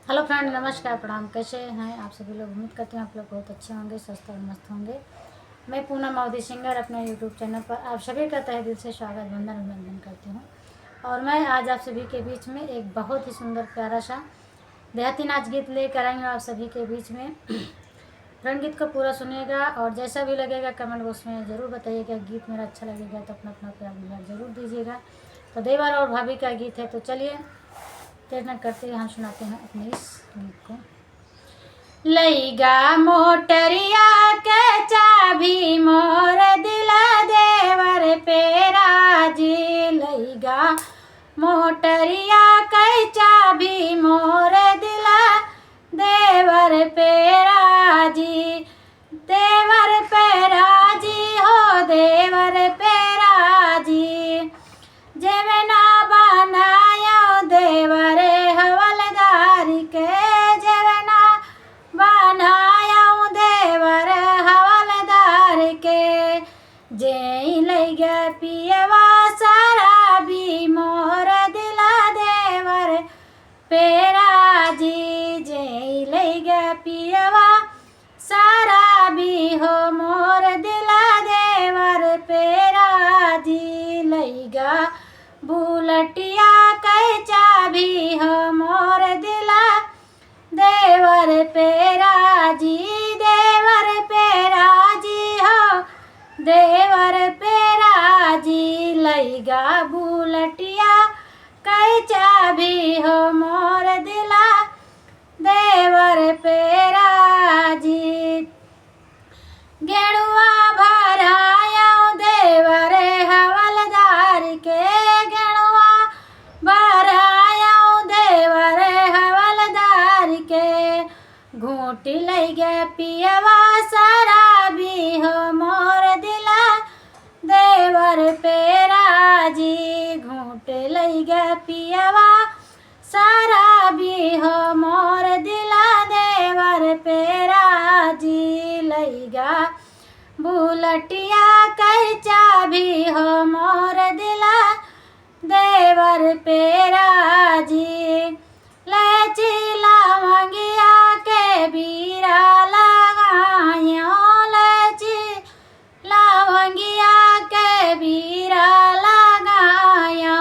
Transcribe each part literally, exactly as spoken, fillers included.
हेलो फ्रेंड, नमस्कार, प्रणाम। कैसे हैं आप सभी लोग? उम्मीद करती हूँ आप लोग बहुत अच्छे होंगे, स्वस्थ और मस्त होंगे। मैं पूनम अवधी सिंगर अपने YouTube चैनल पर आप सभी का तहे दिल से स्वागत, वंदन, अभिनंदन करती हूँ। और मैं आज आप सभी के बीच में एक बहुत ही सुंदर प्यारा सा देहाती नाच गीत लेकर आई हूँ आप सभी के बीच में। फ्रेंड, गीत को पूरा सुनिएगा और जैसा भी लगेगा कमेंट बॉक्स में ज़रूर बताइएगा। गीत मेरा अच्छा लगेगा तो अपना अपना प्यार दुलार ज़रूर दीजिएगा। तो देवर और भाभी का गीत है, तो चलिए देर न करते हुए हम सुनाते हैं अपने इस गीत को। लइगा मोटरिया के चाबी मोर दिला देवर पे राजी, लइगा मोटरिया के चाबी मोर दिला देवर पे राजी, देवर पे राजी हो, देवर पे राजी। जेवना बनायो देवर हवलदार के, जेवना बनायो देवर हवलदार के। जे लइगा पियवा शराबी मोर दिला देवर पे राजी, जे लइगा पियवा शराबी हो मोर दिला देवर पे राजी, लइगा बुलटिया के चाबी हो मोर दिला देवर पे राजी, देवर पे राजी हो, देवर पे राजी, लइगा बुलटिया के चाबी हो मोर दिला देवर पे राजी। गेड़ुआ भरायो देवर हवलदार के, गेड़ुआ भरायो देवर हवलदार के। घूँट लइगे पियवा शराबी हो मोर दिला देवर पे राजी, घूँट लइगे पियवा शराबी हो मोर दिला देवर पे राजी, लइगा बुलटिया के चाबी हो मोर दिला देवर पे राजी। लैची लवंगिया के बीरा लगायो, लैची लवंगिया के बीरा लगायो।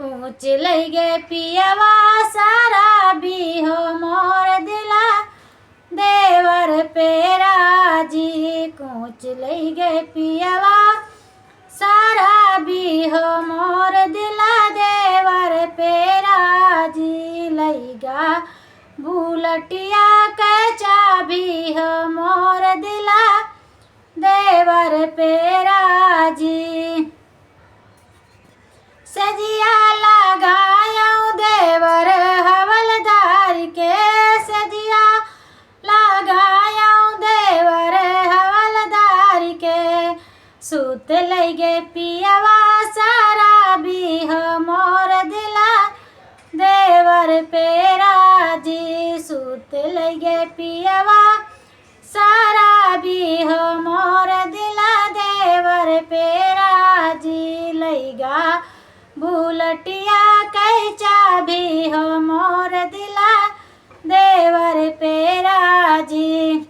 कूच लइगे पियवा शराबी हो मोर दिला देवर पे राजी, कूच लइगे पियवा शराबी हो मोर दिला देवर पे राजी, लइगा बुलटिया के चाबी हो मोर दिला देवर पे राजी। सजिया लगायो देवर हवलदार के, सजिया लगायो देवर हवलदार के। सूत लइगे पियवा शराबी हो मोर दिला देवर पे राजी, सूत लइगे पियवा शराबी हो मोर दिला देवर पे राजी, लइगा बुलटिया के चाबी हो मोर दिला देवर पे राजी।